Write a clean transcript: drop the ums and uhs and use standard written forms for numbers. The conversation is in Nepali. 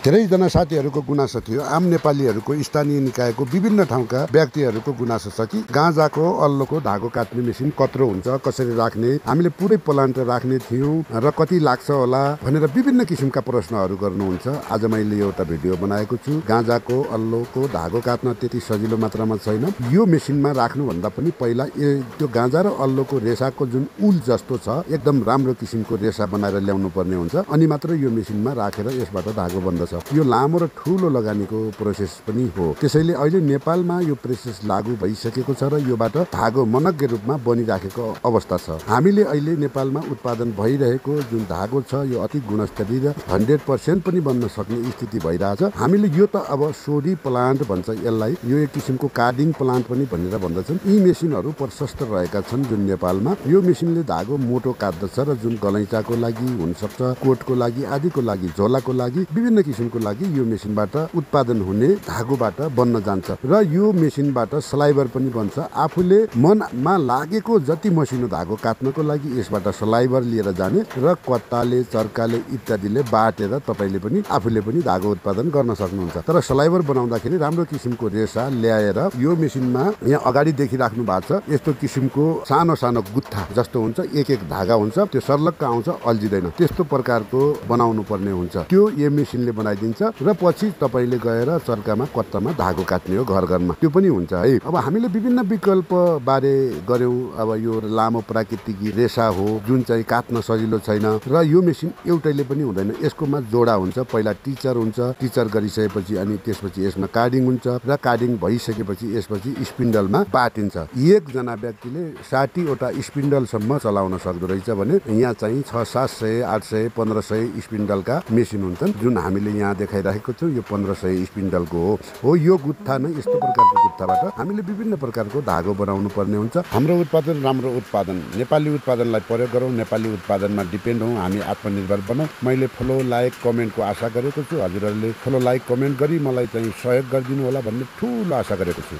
धेरैजना साथीहरूको गुनासो थियो। आम नेपालीहरूको स्थानीय निकायको विभिन्न ठाउँका व्यक्तिहरूको गुनासो छ कि गाँजाको अल्लोको धागो काट्ने मेसिन कत्रो हुन्छ, कसरी राख्ने, हामीले पुरै प्लान्ट राख्ने थियौँ र कति लाग्छ होला भनेर विभिन्न किसिमका प्रश्नहरू गर्नुहुन्छ। आज मैले एउटा भिडियो बनाएको छु। गाँजाको अल्लोको धागो काट्न त्यति सजिलो मात्रामा छैन। यो मेसिनमा राख्नुभन्दा पनि पहिला त्यो गाँजा र अल्लोको रेसाको जुन उल जस्तो छ एकदम राम्रो किसिमको रेसा बनाएर ल्याउनु पर्ने हुन्छ, अनि मात्र यो मेसिनमा राखेर यसबाट धागो बन्दछ। यो लामो र ठुलो लगानीको प्रोसेस पनि हो। त्यसैले अहिले नेपालमा यो प्रोसेस लागू भइसकेको छ र योबाट धागो मनग्य रूपमा बनिराखेको अवस्था छ। हामीले अहिले नेपालमा उत्पादन भइरहेको जुन धागो छ यो अति गुणस्तरीय र 100% पनि बन्न सक्ने स्थिति भइरहेछ। हामीले यो त अब सोडी प्लान्ट भन्छ यसलाई, यो एक किसिमको कार्डिङ प्लान्ट पनि भनेर भन्दछन्। यी मेसिनहरू प्रशस्त रहेका छन् जुन नेपालमा। यो मेसिनले धागो मोटो काट्दछ र जुन गलैँचाको लागि हुनसक्छ, कोटको लागि आदिको लागि, झोलाको लागि, विभिन्न किसिमको लागि यो मेसिनबाट उत्पादन हुने धागोबाट बन्न जान्छ र यो मेसिनबाट स्लाइबर पनि बन्छ। आफूले मनमा लागेको जति मसिनो धागो काट्नको लागि यसबाट स्लाइबर लिएर जाने र कत्ताले, चर्काले इत्यादिले बाटेर तपाईले पनि आफूले पनि धागो उत्पादन गर्न सक्नुहुन्छ। तर स्लाइबर बनाउँदाखेरि राम्रो किसिमको रेसा ल्याएर यो मेसिनमा यहाँ अगाडि देखिराख्नु भएको छ यस्तो किसिमको सानो सानो गुत्था जस्तो हुन्छ, एक एक धागा हुन्छ, त्यो सर्लक्क आउँछ, अल्झिदैन, त्यस्तो प्रकारको बनाउनु पर्ने हुन्छ। त्यो यो मेसिनले बनाइदिन्छ र पछि तपाईले गएर चर्कामा कत्तामा धागो काट्ने हो घर घरमा, त्यो पनि हुन्छ है। अब हामीले विभिन्न विकल्प बारे गर्यौं। अब यो लामो प्राकृतिक रेसा हो जुन चाहिँ काट्न सजिलो छैन र यो मेसिन एउटैले पनि हुँदैन, यसकोमा जोडा हुन्छ। पहिला टिचर हुन्छ, टिचर गरिसकेपछि अनि त्यसपछि यसमा कार्डिङ हुन्छ र कार्डिङ भइसकेपछि यसपछि स्पिन्डलमा बाटिन्छ। एकजना व्यक्तिले 60 वटा स्पिन्डलसम्म चलाउन सक्दो रहेछ भने यहाँ चाहिँ 600, 700, 800, 1500 स्पिन्डलका मेसिन हुन्छन्। जुन हामीले यहाँ देखाइरहेको छौँ यो 1500 स्पिन्डलको हो। यो गुत्था नै यस्तो प्रकारको गुत्थाबाट हामीले विभिन्न प्रकारको धागो बनाउनु पर्ने हुन्छ। हाम्रो उत्पादन राम्रो उत्पादन, नेपाली उत्पादनलाई प्रयोग गरौँ, नेपाली उत्पादनमा डिपेन्ड हौँ, हामी आत्मनिर्भर बनौँ। मैले फलो, लाइक, कमेन्टको आशा गरेको छु। हजुरहरूले फलो, लाइक, कमेन्ट गरी मलाई चाहिँ सहयोग गरिदिनु होला भन्ने ठुलो आशा गरेको छु।